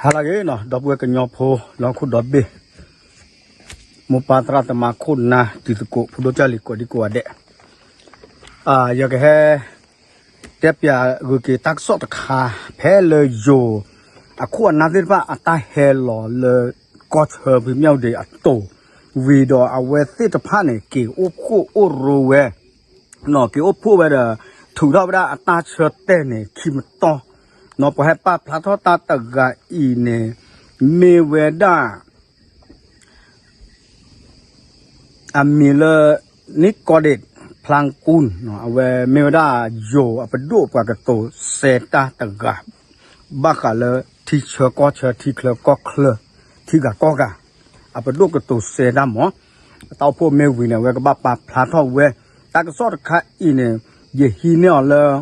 ဟါလၢအဂ့ၤနီၤ ဒီပုၢ်ဝဲၢ်ကညီဖိ လၢဟီၣ်ခိၣ်ဒီဘ့ၣ်, မိၢ်ပၢ်သရၣ်သမါခိၣ်နၢ် တံၤသကိး ဖိဒိၣ်ကၢ်လံၤ ကိးဒံကိးဂၤဒဲး, ယကဟဲ တဲပၠးဂုာ်က့ၤတၢ်ကစီၣ်တခါ ဖဲလၢယိၤ အခိၣ်အနၢ်သ့ၣ်တဖၣ် အတၢ်ဟဲလီၤလၢ ကီၢ်ဆၢဖံမၠၣ်ဒ့အတိၤ ဝံၤဒီးအဝဲသ့ၣ်တဖၣ်န့ၣ် က့ၤအိၣ်ဖှိၣ်အိၣ်ရိဝဲ နီၤ က့ၤအိၣ်ဖှိၣ်ဝဲဒီး ထုးထီၣ်ဝဲဒၣ်အတၢ်ဆၢတဲာ်န့ၣ် ခံမတီၢ်, နီၤ ပှၤဟဲပာ်ဖျါထီၣ်တၢ်တဂၤအံၤန့ၣ် မ့ၢ်ဝဲဒၣ် အမံၤလၢ နံၣ်ကီၢ်ဒ့း ဖျါကူၣ် အဝဲမ့ၢ်ဝဲဒၣ်ယိၤအပဒိၣ်ပှၤကတိၤစဲတၢ်တဂၤ ဘၣ်ဃးလၢထံဆၢကီၢ်ဆၢ ထံချၢကီၢ်ချၢ ထံဂၤကီၢ်ဂၤ အပဒိၣ်ကတိၤစဲတၢ်မး, တၢ်အိၣ်ဖှိၣ်မ့ၢ်ဝံၤန့ၣ် အဝဲကဘၣ်ပာ်ဖျါထီၣ်ဝဲ တၢ်ကစီၣ်တခါအံၤန့ၣ် ယဟံးန့ၢ်အီၤလၢ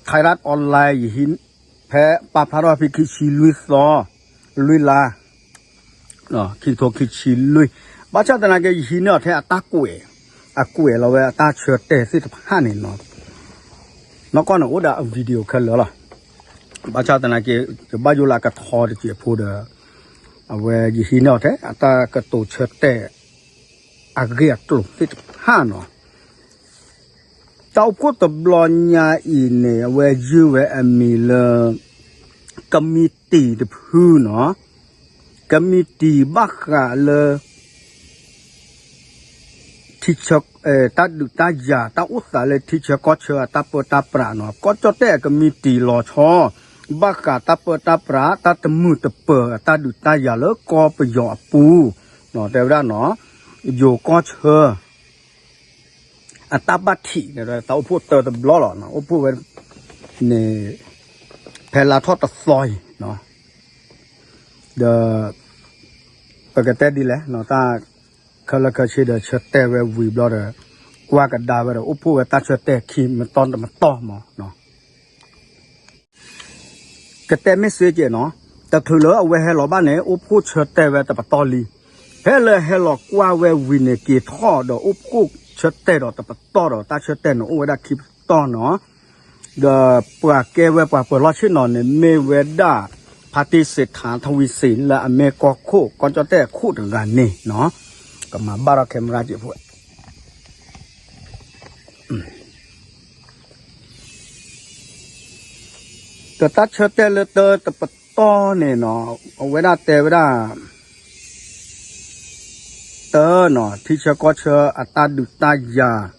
Thairath Online ယဟံး ဖဲပာ်ဖျါထီၣ်ဖဲခံဆံလွံၢ်သီ လွံၢ်လါ ခံကထိခံဆံလွံၢ်, ဘၣ်ဆၣ်သနာ်က့ ယဟံးန့ၢ်အီၤထဲအတၢ်ကွဲး အကွဲးလီၤဝဲအတၢ်ဆၢတဲာ်သ့ၣ်တဖၣ်န့ၣ်နီၤ, နီၢ်ကီၢ်န့ၣ်အိၣ်ဒီးအ video ခဲလၢာ်လီၤ, ဘၣ်ဆၣ်သနာ်က့ ယဘၣ်ယိၣ်လၢအကထီတစဲးဖိဒီး အဝဲယဟံးန့ၢ်အီၤထဲအတၢ်ကတိၤဆၢတဲာ် အဂ့ၢ်အကျိၤသ့ၣ်တဖၣ်နီၤ, တၢ်အိၣ်ဖှိၣ်တဘျီညါအံၤန့ၣ် အဝဲယုၢ်ဝဲအမံၤလၢ ကမံးတံာ်တဖုနီၤ, ကမံးတံာ်ဘၣ်ဃးလၢ ထံဆၢ တၢ်ဒုးတၢ်ယၤ တၢ်အိၣ်သးလၢထံဆၢကီၢ်ဆၢအတၢ်ပၢတၢ်ပြးနီၤ, ကီၢ်ကၠီၣ်တဲၣ်အကမံးတံာ်လီၤဆီ ဘၣ်ဃးတၢ်ပၢတၢ်ပြး တၢ်တမုာ်တပၢၤအတၢ်ဒုးတၢ်ယၤလၢကီၢ်ပယီၤအပူၤ, တဲဝဲဒၣ်နီၤ, ယိၤကီၢ်ဆၢ အတၢ်ဘၣ်ထံး တၢ်အိၣ်ဖှိၣ်တၢတဘျီလီၤ, အိၣ်ဖှိၣ်ဝဲန့ၣ် ဖဲလါထီၣ်တသီအံၤ ဒီး ပကတဲဒ်လဲၣ် တၢ်ခဲလၢာ်ခဲဆ့ဒီး ဆၢတဲာ်ဝဲဝံၤဘျီဒီး ကွၢ်ကဒါဝဲဒီး အိၣ်ဖှိၣ်ဝဲတၢ်ဆၢတဲာ်ခံမတီၢ်တမတီၢ်မး ကတဲမ့ၢ်စ့ကဲးနီၤ, တချုးလၢအဝဲဟဲလီၤဘၣ်န့ၣ် အိၣ်ဖှိၣ်ဆၢတဲာ်ဝဲတပတီၢ်လံ, ဖဲလၢဟဲလီၤကွၢ်ဝဲဝံၤန့ၣ် က့ၤထီၣ်ဒီးအိၣ်ဖှိၣ်ဆၢတဲာ်ဒီးတပတီၢ်ဒီး တၢ်ဆၢတဲာ်န့ၣ်အိၣ်ဝဲဒၣ်ခံပတီၢ်နီၤ, ဒီးပှၤကဲဝဲပှၤပၢၤလီၢ်ဆ့ၣ်နီၤန့ၣ် မ့ၢ်ဝဲဒၣ် ဖါတံၢ်စ့းထါထဝံစ့း လၢအမ့ၢ်ကီၢ်ခိၣ် ကီၢ်ကၠီၣ်တဲၣ်အခိၣ်တဂၤန့ၣ်နီၤ, ကမၤဘၣ်ထီၣ် camera က့ဖိ ဒီးတၢ်ဆၢတဲာ်လၢတၢတပတီၢ်န့ၣ်နီၤ, အဝဲဒၣ်တဲဝဲဒၣ် တၢနီၤ ထံဆၢကီၢ်ဆၢအတၢ်ဒုးတၢ်ယၤ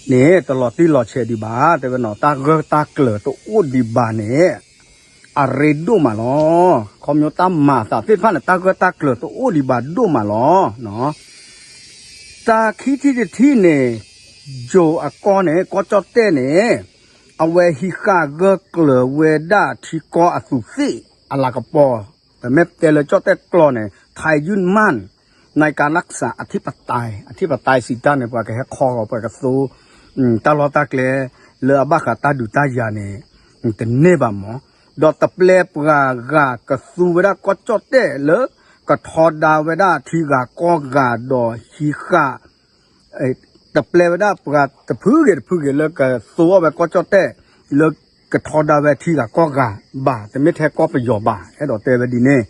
န့ၣ် တလီၤတံၢ်လီၤဆဲးဒံးဘၣ်, တဲဝဲနီၤ တၢ်ဂၢၢ်တၢ်ကျၢၤတအိၣ်ဒံးဘၣ်န့ၣ် အရ့ဒိၣ်မးလီၤ. ခီဖျိတၢ်မၤအသးသ့ၣ်တဖၣ်န့ၣ် တၢ်ဂၢၢ်တၢ်ကျၢၤတအိၣ်ဒံးဘၣ်ဒိၣ်မးလီၤ. တၢ်ခံထံၣ်တထံၣ်န့ၣ် ယိၤအကီၢ်န့ၣ် ကီၢ်ကၠီၣ်တဲၣ်န့ၣ် အဝဲဟံးဃာ်ဂၢၢ်ကျၢၤဝဲဒၣ်ထံကီၢ်အသူးသ့ၣ်အလၤကပီၤ, ပမ့ၢ်တဲလၢကၠီၣ်တဲၣ်ကျိာ်န့ၣ် ထၢၣ်ယုၢ်မၢၣ် နကလၢ်စၢ် အထံပတၢၣ် အထံပတၢၣ်စံးတၢ်န့ၣ် ပှၤကဟဲခီဂီၤ ပှၤကသိ တၢ်လီၢ်တၢ်ကျဲ လၢအဘၣ်ဃးတၢ်ဒုးတၢ်ယၤန့ၣ် တန့ၢ်ဘၣ်မး, ဒီးတပျဲပှၤဂၤကသူဝဲဒၣ်ကီၢ်ကၠီၣ်တဲၣ်လၢ ကထီဒါဝဲဒၣ်ထံဂၤကီၢ်ဂၤဒီးဟံးဃာ် တပျဲဝဲဒၣ်ပှၤတဖုဂ့ၤတဖုဂ့ၤလၢကသိအီၣ်ဝဲကီၢ်ကၠီၣ်တဲၣ် လၢကထီဒါဝဲထံဂၤကီၢ်ဂၤဘၣ်, တမ့ၢ်ထဲကီၢ်ပယီၤဘၣ်, အဲၣ်ဒိးတဲဝဲဒ်န့ၣ်,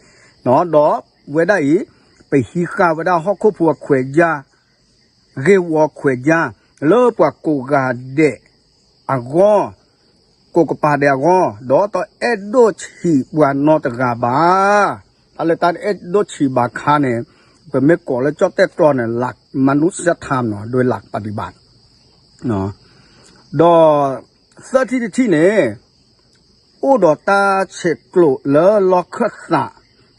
ဒီးဝဲဒၣ်အံၤ ပဟံးဃာ်ဝဲဒၣ်ဟီၣ်ခိၣ်ဖိအခွဲးယာ် ဂ့ၢ်ဝီခွဲးယာ် လၢပှၤကိးဂၤဒဲးအဂီၢ်, ကိးကပၤဒဲးအဂီၢ်, ဒီးတအဲၣ်ဒိးဆံးပှၤနီတဂၤဘၣ်. တၢ်လၢတၢ်အဲၣ်ဒိးဆံးဘၣ်ခါန့ၣ် ပမ့ၢ်ကိးလၢကၠီၣ်တဲၣ်ကျိာ်န့ၣ် လၢ မနုဿထမ်ၣ် နီၤ ဒိလၢပဒံးဘၣ် ဒီးသၢထံၣ်တထံၣ်န့ၣ် အိၣ်ဒီးတၢ်ဆဲးကျိးလၢလီၢ်ခၢၣ်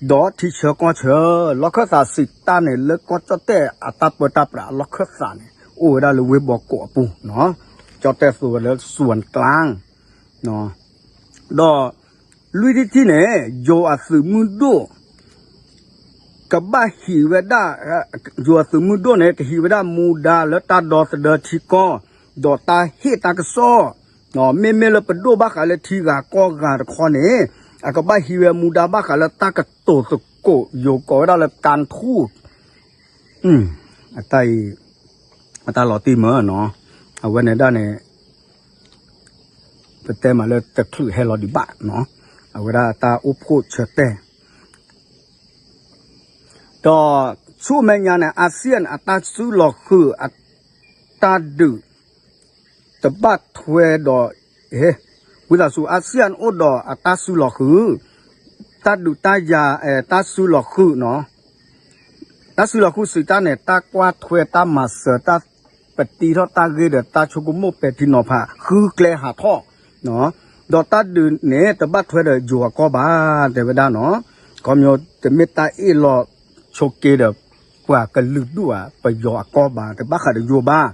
သး ဒီးထံဆၢကီၢ်ဆၢ, လီၢ်ခၢၣ်သးစံးတၢ်န့ၣ် လၢကီၢ်ကၠီၣ်တဲၣ်အတၢ်ပၢတၢ်ပြးအလီၢ်ခၢၣ်သးန့ၣ် အိၣ်ဝဲဒၣ်လၢဝ့ၢ်ဘီကိးအပူၤ, ကၠီၣ်တဲၣ်သိဝဲလၢ စွၣ်ကၠၣ် ဒီးလွံၢ်ထံၣ်တထံၣ်န့ၣ် ယိၤအသုးမုၢ်ဒိၣ် ကဘၣ်ဟံးဝဲဒၣ်, ယိၤအသုးမုၢ်ဒိၣ်န့ၣ် ကဟံးဝဲဒၣ်မူဒါလၢတၢ်ဒီသဒၢထံကီၢ်, ဒီးတၢ်ဟ့ၣ်တၢ်ကစီၣ်, မ့မ့ၢ်လၢပဒိၣ်ဘၣ်ဃးလၢထံဂၤကီၢ်ဂၤတခီန့ၣ် အကဘၣ်ဟံးဝဲမူဒါဘၣ်ဃးလၢတၢ်ကတိၤသကိး ယိၤကိးဝဲဒၣ်လၢ ကၣ်ထူၣ် အတၢ်အံၤ အတၢ်လီၤတံၢ်မၢနီၤ, အဝဲန့ၣ်ဒၣ်န့ၣ် ပတဲမးလၢတချုးဟဲလီၤဒံးဘၣ်နီၤ, အဝဲဒၣ်တၢ်အိၣ်ဖှိၣ်ဆၢတဲာ် ဒီးဆူမဲာ်ညါန့ၣ် အၤစံၣ်ယၣ်အတၢ်စုလီၤဃုာ် အတၢ်ဒုးတဘၣ်ထွဲဒီး ဝံသးစူၤ အၤစံၣ်ယၣ်အိၣ်ဒီးအတၢ်စုလီၤဃုာ် တၢ်ဒုးတၢ်ယၤ တၢ်စုလီၤဃုာ်နီၤ တၢ်စုလီၤဃုာ်စံးတၢ်န့ၣ် တၢ်ကွၢ်ထွဲတၢ်မၤစၢၤ တၢ်ပတံထီၣ်တၢ်ဂ့ၢ်ဒီးတၢ်ဆိကမိၣ်ပဲာ်ထံနီၤဖး ဃုကျဲဟးထီၣ် ဒီးတၢ်ဒုးန့ၣ်တဘၣ်ထွဲဒီးယိၤအကီၢ်ဘၣ် တဲဝဲဒၣ်နီၤ ခီပညီတမ့ၢ်တၢ်အ့ၣ်လိာ်ဆိးက့ဒီး ပှၤကလုာ်ဒူၣ်ဧါ ပယီၤအကီၢ်ဘၣ် တဘၣ်ဃးဒီးယိၤဘၣ်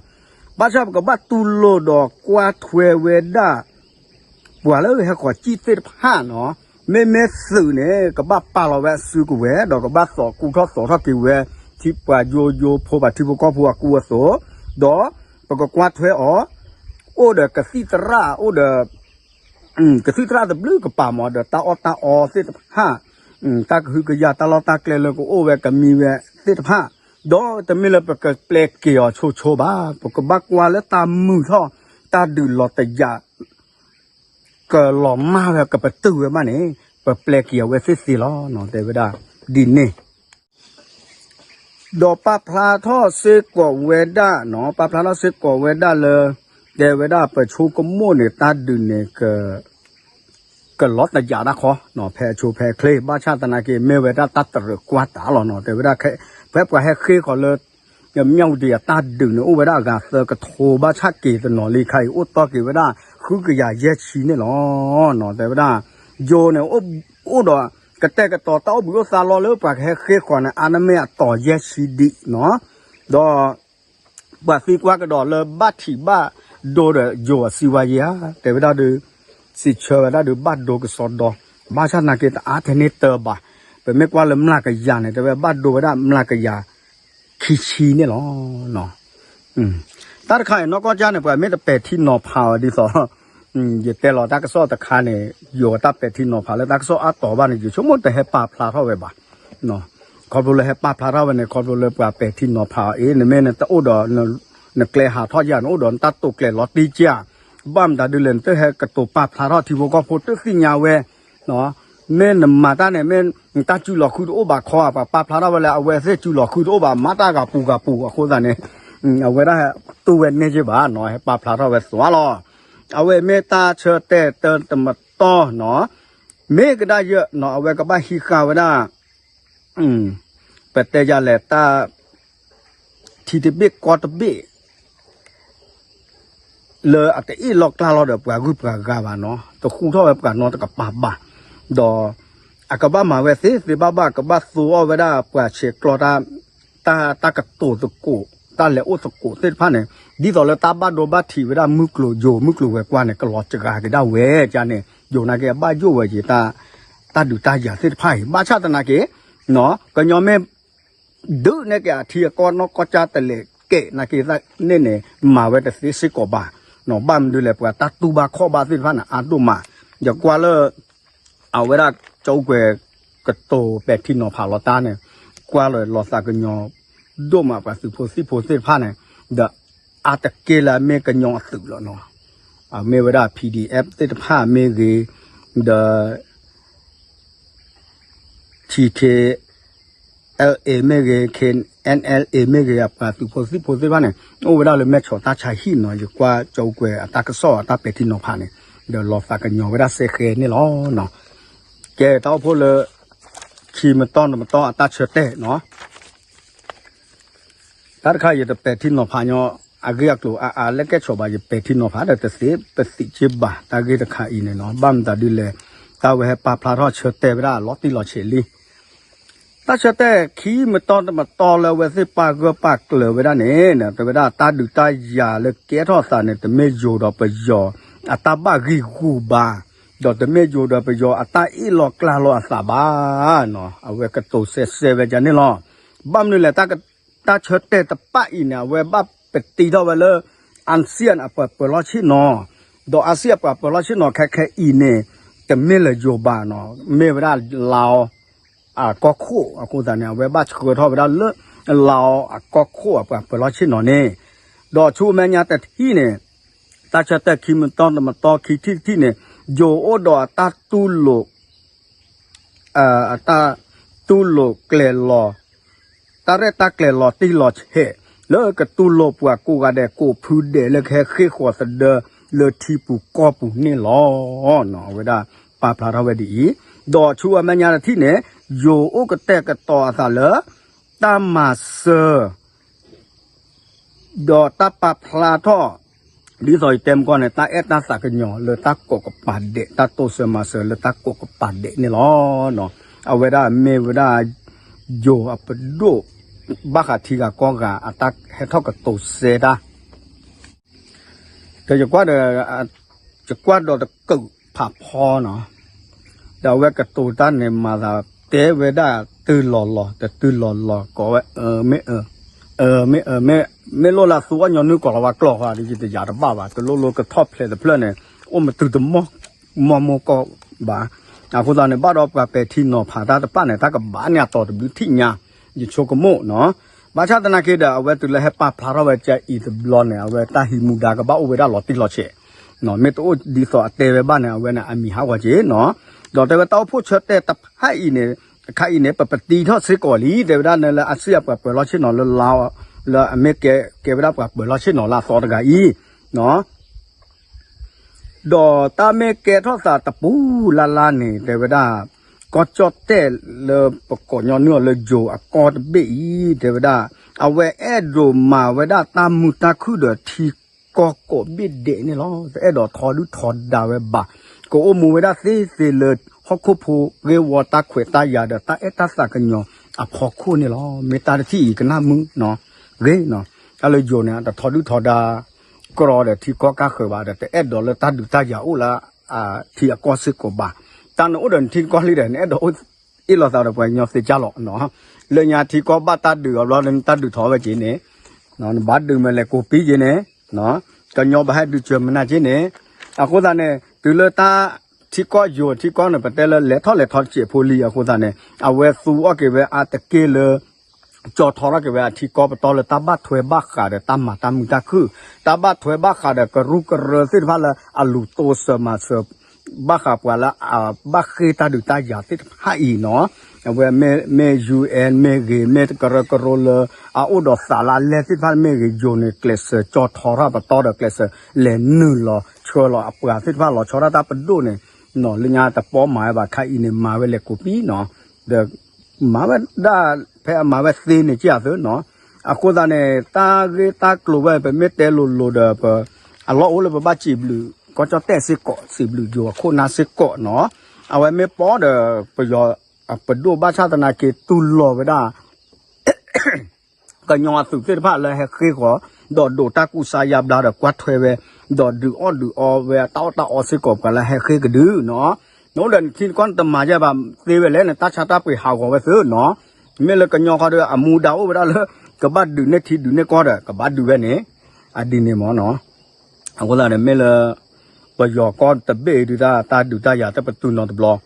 ဘၣ်ဆၣ်ပကဘၣ်တူၢ်လိာ်ဒီးကွၢ်ထွဲဝဲဒၣ် ပှၤလၢဟဲဃီၤကံၣ်သ့ၣ်တဖၣ်နီၤ မ့မ့ၢ်သုးန့ၣ် ကဘၣ်ပာ်လီၤဝဲအစုကဝဲၤ ဒီးကဘၣ်သိးကူၣ်ထီၣ်သိးထီၣ်က့ၤဝဲ ထံပှၤယိယိဖိ ပှၤထံဖိကီၢ်ဖိအကူအသိး ဒီးပကကွၢ်ထွဲအီၤ အိၣ်ဒီးကသံၣ်သရၣ် အိၣ်ဒီး ကသံၣ်သရၣ်တဘျုးကပၤမး ဒီးတၢ်အီၣ်တၢ်အီသ့ၣ်တဖၣ် တၢ်ကဟုကယာ်တၢ်လီၢ်တၢ်ကျဲလၢကအိၣ်ဝဲကမံဝဲသ့ၣ်တဖၣ် ဒီးတမ့ၢ်လၢပကပျဲက့ၤအီၤဆိဆိဘၣ် ပကဘၣ်ကွၢ်လၢတၢ်မုာ်ထီၣ် တၢ်ဒုးလီၤတယာ် ကလီၤမၢ်ဝဲကပတုာ်ဝဲဘၣ်န့ၣ် ပပျဲက့ၤအဝဲသ့ၣ်သ့လီၤ တဲဝဲဒၣ်ဒ်န့ၣ် ဒီးပာ်ဖျါထီၣ်စ့ၢ်ကီးဝဲဒၣ်နီၤ ပာ်ဖျါထီၣ်စ့ၢ်ကီးဝဲဒၣ်လၢ တဲဝဲဒၣ်ပဆိကမိၣ်န့ၣ် တၢ်ဒုးန့ၣ် ကလီၤတယာ်ဒၣ်ခီ ဖဲအဆိဖဲအချ့ ဘၣ်ဆၣ်သနာ်က့ မ့ၢ်ဝဲဒၣ်တၢ်တရၢၣ်ကွၢ်တၢ်လီၤနီၤ တဲဝဲဒၣ် ဖဲပှၤဟဲဃ့ဃီၤလၢ မၠၣ်ဝတံၤအတၢ်ဒုးန့ၣ် အိၣ်ဝဲဒၣ်အဂၤသၢကထိ ဘၣ်ဆၣ်က့ၤတနီၤလံခါအံၤ အိၣ်တီက့ၤဝဲဒၣ် ဃုကယၤယဲၢ်ဆံန့ၣ်လီၤ တဲဝဲဒၣ် ယိၤန့ၣ် အိၣ်ဒီး ကတဲာ်ကတီၤတၢ်အိၣ်ဘှံးအိၣ်သါလီၤလၢပှၤကဟဲဃ့ဃီၤန့ၣ် အါန့ၢ်မ့ၢ်အတီၤယဲၢ်ဆံဒံးနီၤ ဒီး ပှၤသံကွၢ်ကဒီးလၢဘၣ်ထံးဘၣ်ဒိဒီးယိၤအစံးဝါယံၤဧါ တဲဝဲဒၣ်ဒုး စံးဆၢဝဲဒၣ်ဒုးဘၣ်ဒိကစီဒီ ဘၣ်ဆၣ်သနာ်က့တအါထဲန့ၣ်တၢ်ဘၣ် ပမ့ၢ်ကွၢ်လၢမျးကယၤန့ၣ် တဲဝဲဘၣ်ဒိဝဲဒၣ်မျးကယၤခံဆံန့ၣ်လီၤ တၢ်တခါအံၤ နီၢ်ကီၢ်ကၠၢ်န့ၣ် ပှၤမ့ၢ်တပဲာ်ထံနီၤဖးအီၤဒ်သိး ယတဲလီၤတၢ်ကစီၣ်တခါန့ၣ် ယိၤတၢ်ပဲာ်ထံနီၤဖးလၢတၢ်ကစီၣ်အါတီၤဘၣ်န့ၣ် ယဆိကမိၣ်တဟဲပာ်ဖျါထီၣ်ဝဲဘၣ် ခီဖျိလၢဟဲပာ်ဖျါထီၣ်ဝဲန့ၣ် ခီဖျိလၢပှၤပဲာ်ထံနီၤဖးအီၤအံၤ နမ့ၢ်နတအိၣ်ဒီး နကျဲဟးထီၣ်ယၤ နအိၣ်ဒီးနတၢ်တိာ်ကျဲၤလီၤတံၢ်ကၢ် ဘၣ်မတၤဒ်လဲၣ် နတဟဲကတိၤပာ်ဖျါထီၣ်ထံဖိကီၢ်ဖိတသ့ၣ်ညါဝဲ မ့ၢ်နမၤတၢ်န့ၣ် မ့ၢ်နတၢ်စုလီၤဃုတအိၣ်ဘၣ်ခီ ပှၤပာ်ဖျါထီၣ်ဝဲလၢအဝဲသ့ၣ်စုလီၤဃုတအိၣ်ဘၣ် မၤတၢ်ဂၤပူၤဂၤပူၤအဃိသတးန့ၣ် အဝဲဒၣ်တူၢ်ဝဲန့ၢ်က့ဘၣ်နီၤ ဟဲပာ်ဖျါထီၣ်ဝဲသွါလီၤ အဝဲမ့ၢ်တၢ်ဆၢတဲာ်တၢ်တမတီၢ်နီၤ မ့ၢ်ကဒါယၢ်နီၤ အဝဲကဘၣ်ဟံးဃာ်ဝဲဒၣ် ပတဲယၤလဲၣ်တၢ် ထံတဘ့ၣ်ကီၢ်တဘ့ၣ် လၢအတအ့ၣ်လိာ်ကျါလိာ်ဒီးပှၤဂုၤပှၤဂၤဘၣ်နီၤ တဃူထီၣ်ဝဲပှၤနီတကပၤဘၣ် ဒီး အကဘၣ်မၤဝဲသ့သ့ဘၣ်ဘၣ် ကဘၣ်သိအီၣ်ဝဲဒၣ်ပှၤဆဲးကျိး တၢ် တၢ်ကတိၤသကိး တၢ်လဲၤအိၣ်သကိးသ့ၣ်တဖၣ်န့ၣ် ဒ်သိးလၢတၢ်ဘၣ်ဒိဘၣ်ထံးဝဲဒၣ်မုၢ်ကျိၤယိၤ မုၢ်ကျိၤဝဲၤကွာ်န့ၣ် ကလီၤစှၤက့ၤဒၣ်ဝဲကန့ၣ် ယိၤနာ်က့အဘၣ်ယိၣ်ဝဲက့ၤ တၢ်ဒုးတၢ်ယၤသ့ၣ်တဖၣ်အံၤ ဘၣ်ဆၣ်သနာ်က့ ကညီမ့ၢ် ဒုးနဲၣ်က့ၤအထံအကီၢ်နီၢ်ကီၢ်ကၠၢ်တလဲၤကဲးနာ်က့သးန့ၣ်န့ၣ် မၤဝဲတသ့စ့ၢ်ကီးဘၣ်, ဘၣ်မနုၤလဲၣ် ပှၤတၢ်တူၢ်ဘၣ်ခီၣ်ဘၣ်သ့ၣ်တဖၣ်န့ၣ် အါဒိၣ်မး, ယကွၢ်လၢ အဝဲဒၣ်ကၠိကွဲၤကတိၤပဲာ်ထံနီၤဖးလီၤတၢ်န့ၣ် ကွၢ်လီၤလီၤသးကညီၤဒိၣ်မး ပှၤသုးဖိသံၣ်ဖိသ့ၣ်တဖၣ်န့ၣ်, ဒီးအါတက့ၢ်လၢအမ့ၢ်ကညီအသုးလီၤနီၤ, အမ့ၢ်ဝဲဒၣ် PDF သ့ၣ်တဖၣ်မ့ၢ်ဂ့ၤ, ဒီး ထံခ့ LA မ့ၢ်ဂ့ၤ, KNLA မ့ၢ်ဂ့ၤ, အပှၤသုးဖိသံၣ်ဖိသ့ၣ်တဖၣ်န့ၣ် အိၣ်ဝဲဒၣ်လၢမဲၢ်ဆီးတၢ်ဆါဟံၣ်နီၤ, ယကွၢ်ကၠိကွဲၤအတၢ်ကစီၣ်အတၢ်ပဲာ်ထံနီၤဖးန့ၣ်, ဒီးလီၤသးကညီၤဝဲဒၣ်စဲဃဲန့ၣ်လီၤ. ကဲ တၢ်အိၣ်ဖှိၣ်လၢ ခံမတီၢ်တမတီၢ်အတၢ်ဆၢတဲာ်နီၤ တၢ်တခါယတပဲာ်ထံနီၤဖးညီ အဂ့ၢ်အကျိၤအါအါလၢကဲဆိးဘၣ် ယပဲာ်ထံနီၤဖးဒီးတသ့ပသံးက့ဘၣ် တၢ်ဂ့ၢ်တခါအံၤန့ၣ်နီၤ, ဘၣ်မတၤဒ်လဲၣ် တၢ်ဝဲဟဲပာ်ဖျါထီၣ်ဆၢတဲာ်ဝဲဒၣ်လီၤတံၢ်လီၤဆဲးလံ. တၢ်ဆၢတဲာ်ခံမတီၢ်တမတီၢ်လၢအဝဲသ့ၣ်ပာ်ဂၢၢ်ပာ်ကျၢၤဝဲဒၣ်န့ၣ် တဲဝဲဒၣ်တၢ်ဒုးတၢ်ယၤလၢကဲထီၣ်သးန့ၣ် တမ့ၢ်ယိၤဒီးပယီၤအတၢ်ဘၣ်ဂံၢ်ဂူာ်ဘၣ်, ဒီးတမ့ၢ်ယိၤဒီးပယီၤအတၢ်အ့ၣ်လိာ်ကျါလိာ်အသးဘၣ်, အဝဲကတိၤစဲစဲဝဲဒ်န့ၣ်လီၤ. ဘၣ်မနုၤလဲၣ် တၢ်ဆၢတဲာ်တဖၣ်အံၤန့ၣ် အဝဲဘၣ်ပတံထီၣ်ဝဲလၢ အၤစံၣ်ယၣ်အပှၤပၢၤလီၢ်ဆ့ၣ်နီၤ, ဒီးအၤစံၣ်ယၣ်အပှၤပၢၤလီၢ်ဆ့ၣ်နီၤခဲခဲအံၤန့ၣ် တမ့ၢ်လၢၤယိၤဘၣ်နီၤ, မ့ၢ်ဝဲဒၣ်လၤအီၤအကီၢ်ခိၣ်အဃိသတးန့ၣ် အဝဲဘၣ်ဆှၢထီၣ်ဝဲဒၣ်လၢ လၤအီၤအကီၢ်ခိၣ်အပှၤပၢၤလီၢ်ဆ့ၣ်နီၤန့ၣ်, ဒီးဆူမဲာ်ညါတထံၣ်န့ၣ် တၢ်ဆၢတဲာ်ခံမတီၢ်တမတီၢ်ခံထံၣ်တထံၣ်န့ၣ် ယိၤအိၣ်ဒီးအတၢ်တူၢ်လိာ် အတၢ်တူၢ်လိာ်ကျဲၤလီၤ တၢ်ရဲၣ်တၢ်ကျဲၤလီၤတံၢ်လီၤဆဲး လၢကတူၢ်လိာ်ပှၤကိးဂၤဒဲး ကိးဖုဒဲးလၢကဟဲဃ့ၢ်ဃီၤသဒၢလၢထံပူၤကီၢ်ပူၤန့ၣ်လီၤ. အဝဲဒၣ်ပာ်ဖျါထီၣ်ဝဲဒ်အံၤ, ဒီးဆူအမဲာ်ညါတထံၣ်န့ၣ် ယိၤအိၣ်ကတဲာ်ကတီၤအသးလၢ တၢ်မၤစၢၤ ဒီးတၢ်ပာ်ဖျါထီၣ် ဒ်သိးယတဲမကီၢ်န့ၣ် တၢ်အဲၣ်တၢ်သးကညီၤလၢတၢ်ကိးကပၤဒဲး တၢ်တိစၢၤမၤစၢၤလၢတၢ်ကိးကပၤဒဲးန့ၣ်လီၤ. အဝဲဒၣ်မ့ၢ်ဝဲဒၣ် ယိၤအပဒိၣ် ဘၣ်ဃးထံဂၤကီၢ်ဂၤ အတၢ်ဟဲထီၣ်ကတိၤစဲတၢ် ဒီးယကွၢ်ဒီး ယကွၢ်ဒီးတကုးဖးဖီနီၤ, ဒီးအဝဲကတိၤတၢ်န့ၣ်မၤသးတဲဝဲဒၣ်တုၤလီၤလီၤ တတုၤလီၤလီၤ ကိးဝဲ မ့ၢ် မ့ၢ် မ့ၢ်လိၣ်လၢသူအီၣ်ညီနုၢ်ကိးလီၤဝဲကျိာ်ဃီဒီး ယတယာ်တဘၣ်ဘၣ် တလိၣ်လိကထီၣ်ဖျဲးတဖျၢၣ်န့ၣ် အိၣ်မတုၤတမီၢ် မီၢ်မိၢ်ကီၢ်ဘၣ်. အဃိသတးန့ၣ် ဘၣ်ဒီးပှၤပဲာ်ထံနီၤဖးတၢ်တဖၣ်န့ၣ် တၢ်ကဘၣ်န့ၢ်အတီၤတဘျုးထံၣ်ညါ ယဆိကမိၣ်နီၤ. ဘၣ်ဆၣ်သနာ်က့ဒီး အဝဲတုၤလၢဟဲပာ်ဖျါထီၣ်ဝဲကအံၤတဘျီန့ၣ် အဝဲတၢ်ဟံးမူဒါကဘၣ်အိၣ်ဝဲဒၣ်လီၤတံၢ်လီၤဆဲး မ့ၢ်တအိၣ်ဒ်သိးအတဲဝဲဘၣ်န့ၣ် အဝဲန့ၣ်အမံၤဟးဂီၤက့ၤနီၤ. ဒီးတဲဝဲတၢ်အိၣ်ဖှိၣ်ဆၢတဲာ်တဖၣ်အံၤန့ၣ် တခါအံၤန့ၣ် ပပတံထီၣ်စ့ၢ်ကီးလံ တဲဝဲဒၣ်န့ၣ်လၢ အစံၣ် အပှၤပၢၤလီၢ်ဆ့ၣ်နီၤလၢ လါ လၢအမ့ၢ်ကဲ ကဲဝဲဒၣ်ပှၤပၢၤလီၢ်ဆ့ၣ်နီၤလၢအသီတဂၤအံၤ ဒီးတၢ်မ့ၢ်ကဲထီၣ်သးတပူၤလၢ်လၢ်န့ၣ် တဲဝဲဒၣ် ကီၢ်ကၠီၣ်တဲၣ်လၢပကိးညီနုၢ်အီၤလၢယိၤအကီၢ်တဘ့ၣ်အံၤ တဲဝဲဒၣ် အဝဲအဲၣ်ဒိးမၤဝဲဒၣ်တၢ်မုာ်တၢ်ခုၣ်ဒီးထံကီၢ်ကိးဘ့ၣ်ဒဲးန့ၣ်လီၤ. တအဲၣ်ဒိးထီဒုၣ်ထီဒါဝဲဘၣ်. ကအိၣ်မူဝဲဒၣ်သ့သ့လၢ ဟီၣ်ခိၣ်ဖိဂ့ၢ်ဝီတၢ်ခွဲးတၢ်ယာ်ဒီးတၢ်အဲၣ်တၢ်သးကညီၤအဖီခိၣ်န့ၣ်လီၤ. မ့ၢ်တၢ်တထံၣ်အံၤကနၣ်မုာ်နီၤ ဂ့ၤနီၤ. တၢ်လၢယိၤန့ၣ် တထီဒုၣ်ထီဒါ ကရီဒီးထံကီၢ်ကါဃၢၤဘၣ်ဒီး တအဲၣ်ဒိးလၢတၢ်ဒုးတၢ်ယၤအိၣ်လၢ ထံအကီၢ်စ့ၢ်ကီးဘၣ်. တၢ်နအိၣ်ဒီးနထံနကီၢ်လံဒီး နအဲၣ်ဒိးအိၣ်အ့ၣ်လိာ်သးဒီးပှၤကညီသ့ကၢ်လီၤ. လၢညါထံကီၢ်ဘၣ်တၢ်ဒုးအီၤဘျီလၢနတၢ်ဒုးထီၣ်ဝဲက့ၤန့ၣ် နဘၣ်ဒုးမ့ၢ်လဲၤကိးပံက့ၤန့ၣ် ကညီဘၣ်ဟဲဒုးစၢၤမနုၤက့ၤန့ၣ် အဃိသတးန့ၣ် တုၤလၢတၢ်ထံကီၢ်ယိၤထံကီၢ်န့ၣ် ပတဲလၢလဲၤထီၣ်လဲၤထီတစဲးဖိလံ အဃိသတးန့ၣ် အဝဲသူအီၣ်က့ၤဝဲအါတက့ၢ်လၢ ကၠီထီထီၣ်က့ၤဝဲအထံကီၢ်ပတီၢ်လၢတၢ်ဘၣ်ထွဲဘၣ်ဃးဒီးတၢ်မၤတၢ်မုာ်တၢ်ခုၣ် တၢ်ဘၣ်ထွဲဘၣ်ဃးဒီးကရူၢ်ကရၢသ့ၣ်တဖၣ်လၢအလူၤတိစၢၤမၤစၢၤ ဘၣ်ဃးပှၤလၢအဘၣ်ဃ့ၢ်တၢ်ဒုးတၢ်ယၤသ့ၣ်တဖၣ်အံၤနီၤ. အဝဲမ့ၢ် UN မ့ၢ်ဂ့ၤ မ့ၢ်ကရၢကရိလၢ အအိၣ်ဒီးသးလၢအလဲၢ်သ့ၣ်တဖၣ်မ့ၢ်ဂ့ၤ ယိၤန့ၣ် ကျဲးစၢးကၠီထီထီၣ်ပတီၢ်ဒီး ကျဲးစၢးလဲၤနုာ်လီၤဆှၢလီၤအပှၤသ့ၣ်တဖၣ်လီၤဆီဒၣ်တၢ်ပဒိၣ်န့ၣ် လၢညါတပီမၤဝဲဘၣ် ခါအံၤန့ၣ် မၤဝဲလဲၤကိးပံနီၤ ဒီး မၤဝဲဒၣ် ဖဲအမၤဝဲသ့န့ၣ် ကၢ်သုနီၤ. အဃိသတးန့ၣ် တၢ်ဂ့ၢ်တၢ်ကျိၤဝဲ ပမ့ၢ်တဲလိၤလိၤဒီး ပ အလီၢ်အိၣ်လၢပဘၣ်စံးဘျုး ကီၢ်ကၠီၣ်တဲၣ်စ့ၢ်ကီး စံးဘျုးယိၤအခိၣ်နၢ်စ့ၢ်ကီးနီၤ. အဝဲမ့ၢ်ပီဒီး ပယီၤ အပဒိၣ်ဘၣ်ဆၣ်သနာ်က့ တူၢ်လိာ်ဝဲဒၣ် ကညီအသုးသ့ၣ်တဖၣ်လၢဟဲဃ့ၢ်ဃီၤ ဒီးဒိးတၢ်ကူစါယါဘျါဒီးကွၢ်ထွဲဝဲ ဒီးဒုးအီၣ်ဒုးအီဝဲအတၢ်အီၣ်တၢ်အီစ့ၢ်ကီး ပှၤလၢဟဲဃ့ၢ်ကဒုနီၤ. နအိၣ်ဒီးနထံနကီၢ်နတမၤယဲဘၣ်သ့ဝဲလဲၣ် နတၢ်ဆါတၢ်ပှ့ၤဟးဂီၤဝဲသ့နီၤ. မ့ၢ်လၢကညီဃီဒီး အမူဒါအိၣ်ဝဲဒၣ်လၢ ကဘၣ်ဒုးန့ၢ်ထံဒုးန့ၢ်ကီၢ်ဒီး ကဘၣ်ဒုးဝဲန့ၣ် အဒ်န့ၣ်မ့ၢ်နီၤ. အဃိသတးန့ၣ် မ့ၢ်လၢ ပယီၤကီၢ်တဘ့ၣ်အံၤဒုးတၢ် တၢ်ဒုးတၢ်ယၤတပတုာ်နီတဘျီ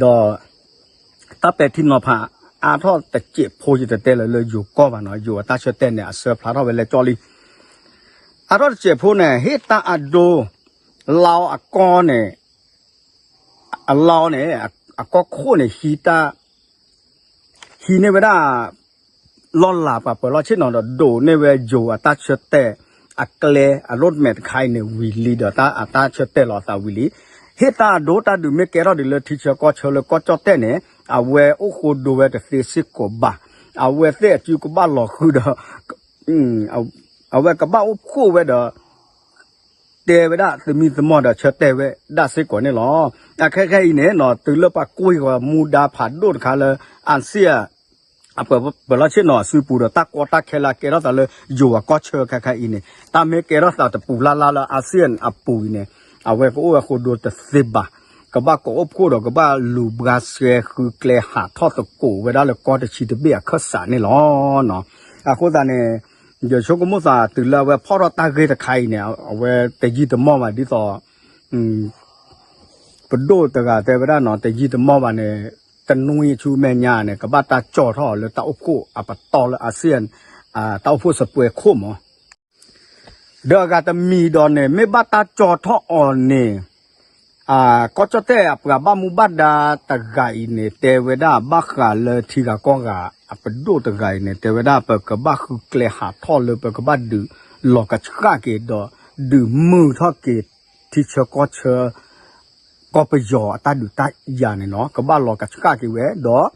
ဒီး တၢ်ပဲာ်ထံနီၤဖး အါထီၣ်တစဲးဖိ ယတတဲလၢၤလၢယိၤကီၢ်ဘၣ်နီၤ, ယိၤအတၢ်ဆၢတဲာ်န့ၣ် အဆၢဖျါထီၣ်ဝဲလၢကၠီလံ. အါထီၣ်တစဲးဖိန့ၣ် ဟ့ၣ်တၢ်အဒိ လါအီၤအကီၢ်န့ၣ် အလါအီၤန့ၣ် အကီၢ်ခိၣ်န့ၣ် ဟံးတၢ် ဟံးန့ၢ်ဝဲဒၣ် လီၢ်လၤပှၤပၢၤလီၢ်ဆ့ၣ်နီၤဒီး ဒိးန့ၢ်ဝဲယိၤအတၢ်ဆၢတဲာ် အကျဲ အရိတမဲာ်တခါအံၤန့ၣ် ဝံၤလံဒီး တၢ်အတၢ်ဆၢတဲာ်လီၤအသးဝံၤလံ. ဟ့ၣ်တၢ်အဒိတၢ်ဒုးမ့ၢ်ကဲထီၣ်ဒ်လၢထံဆၢကီၢ်ဆၢလၢကီၢ်ကၠီၣ်တဲၣ်န့ၣ် အဝဲအိၣ်ဃိဒိဝဲတသ့စ့ၢ်ကီးဘၣ်. အဝဲသ့ၣ်အစုကဘၣ်လီၤဃုာ်ဒီး အဝဲကဘၣ်အိၣ်ဖှိၣ်ဝဲဒီး တဲဝဲဒၣ်သမံသမိးဒီးဆၢတဲာ်ဝဲဒၣ်စ့ၢ်ကီးန့ၣ်လီၤ. အခဲခဲအံၤန့ၣ်နီၤ တုၤလၢပှၤကွံာ်ဃီၤမူဒါဖးဒိၣ်တခါလၢ အစ့ၣ် အပၢၤလီၢ်ဆ့ၣ်နီၤအစုပူၤဒီး တၢ်ကီတၢ်ခဲလၢအကဲထီၣ်သးလၢယိၤအကီၢ်ဆၢခဲခဲအံၤန့ၣ် တၢ်မ့ၢ်ကဲထီၣ်သးတပူၤလၢ်လၢ်လၢ အစ့ၣ် အပူၤအံၤန့ၣ် အဝဲကအိၣ်ဝဲဃိဒိတသ့ဘၣ်. ကဘၣ်ကအိၣ်ဖှိၣ်ဒီး ကဘၣ်လူၤဘှါစှဲဃုကျဲဟးထီၣ်သကိးဝဲဒၣ်လၢကီၢ်တဆံတဘ့ၣ်အခၢၣ်စးန့ၣ်လီၤ. အဃိသတးန့ၣ် ယဆိကမိၣ်သးတုၤလၢအဝဲဖီၣ်ထီၣ်တၢ်ဂ့ၢ်တခါအံၤန့ၣ် အဝဲတယံာ်တမီၢ်ဘၣ်ဒ်သိး ပဒိၣ်တဂၤတဲဝဲဒၣ်နီၤ တယံာ်တမီၢ်ဘၣ်န့ၣ် တနွံဆူမဲာ်ညါန့ၣ် ကဘၣ်တၢ်ကၠီထီၣ်အီၤလၢတၢ်အိၣ်ဖှိၣ်အပတီၢ်လၢ အစ့ၣ် တၢ်အိၣ်ဖှိၣ်စပွဲခိၣ်မး ဒီးအဂၤတမံၤဒီးန့ၣ် မ့ၢ်ဘၣ်တၢ်ကၠီထီၣ်အီၤန့ၣ် ကီၢ်ကၠီၣ်တဲၣ်အပှၤဘၣ်မူဘၣ်ဒါတဂၤအံၤန့ၣ် တဲဝဲဒၣ်ဘၣ်ဃးလၢထံဂၤကီၢ်ဂၤအပဒိၣ်တဂၤအံၤန့ၣ် တဲဝဲဒၣ် ပကဘၣ်ဃုကျဲဟးထီၣ်လၢပကဘၣ်ဒုးလီၤကဆှၣ်က့ၤဒီး ဒုးမုာ်ထီၣ်က့ၤ ထံဆၢကီၢ်ဆၢ ကီၢ်ပယီၤအတၢ်ဒုးတၢ်ယၤန့ၣ်နီၤ ကဘၣ်လီၤကဆှၣ်က့ၤဝဲဒီး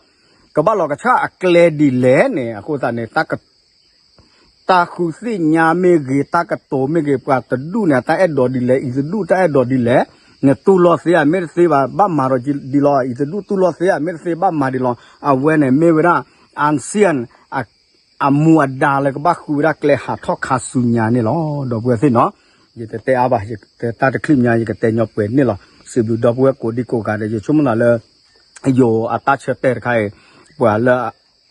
ကဘၣ်လီၤကဆှၣ်အကျဲဒ်လဲၣ်န့ၣ် အဃိသတးန့ၣ် တၢ်ဃုသ့ၣ်ညါမ့ၢ်ဂ့ၤ တၢ်ကတိၤမ့ၢ်ဂ့ၤ ပှၤတဒူၣ်န့ၣ် အတၢ်အဲၣ်ဒိးဒ်လဲၣ် အံၤတဒူၣ်တၢ်အဲၣ်ဒိးဒ်လဲၣ် နတူၢ်လိာ်သ့ဧါ မ့ၢ်တသ့ဘၣ် ဘၣ်မၤဒီးဒ်လီၤ အံၤတဒူၣ်တူၢ်လိာ်သ့ဧါ မ့ၢ်တသ့ဘၣ်မၤဒ်လီၤ အဝဲန့ၣ်မ့ၢ်ဝဲဒၣ် ASEAN အမူအဒါလၢကဘၣ်ဃုဝဲဒၣ်ကျဲဟးထီၣ်ခါဆူညါန့ၣ်လီၤ ဒီပုၢ်ဝဲၢ်သ့ၣ်နီၤ ယတတဲအါဘၣ် ယတတဲတချုးမံၤ ယကတဲညီပှဲၤန့ၣ်လီၤ စံးဘျုးဒီပုၢ်ဝဲၢ်ကိးဒံကိးဂၤဒီး ယဆိကမိၣ်သးလၢ ယိၤအတၢ်ဆၢတဲာ်တခါအံၤ ပှၤလၢ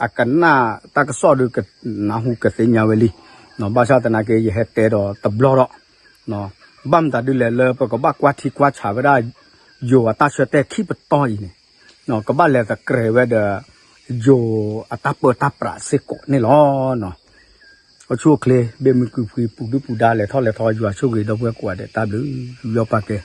အကနၣ်တၢ်ကစီၣ်ဒီးကနၢ်ဟူကသ့ၣ်ညါဝဲလံ ဘၣ်ဆၣ်သနာ်က့ ယဟဲတဲဒီးတဘျီဒီး ဘၣ်မတၤဒ်လဲၣ်လၢပကဘၣ်ကွၢ်ထံကွၢ်ဆးဝဲဒၣ် ယိၤအတၢ်ဆၢတဲာ်ခံပတီၢ်အံၤန့ၣ် ကဘၣ်လဲၤသကြဲးဝဲဒီး ယိၤအတၢ်ပၢတၢ်ပြးစ့ၢ်ကီးန့ၣ်လီၤ အိၣ်ဆူၣ်အိၣ်ချ့ ဘၣ်မုာ်ကုာ်ဖှံ ပူၤဒုၣ်ပူၤဒါ လဲၤထီၣ်လဲၤထီ ယွၤဆိၣ်ဂ့ၤဒီပုၢ်ဝဲၢ်ကိးဂၤဒဲး တၢ်ဘျုး ယွၤပာ်ကဲ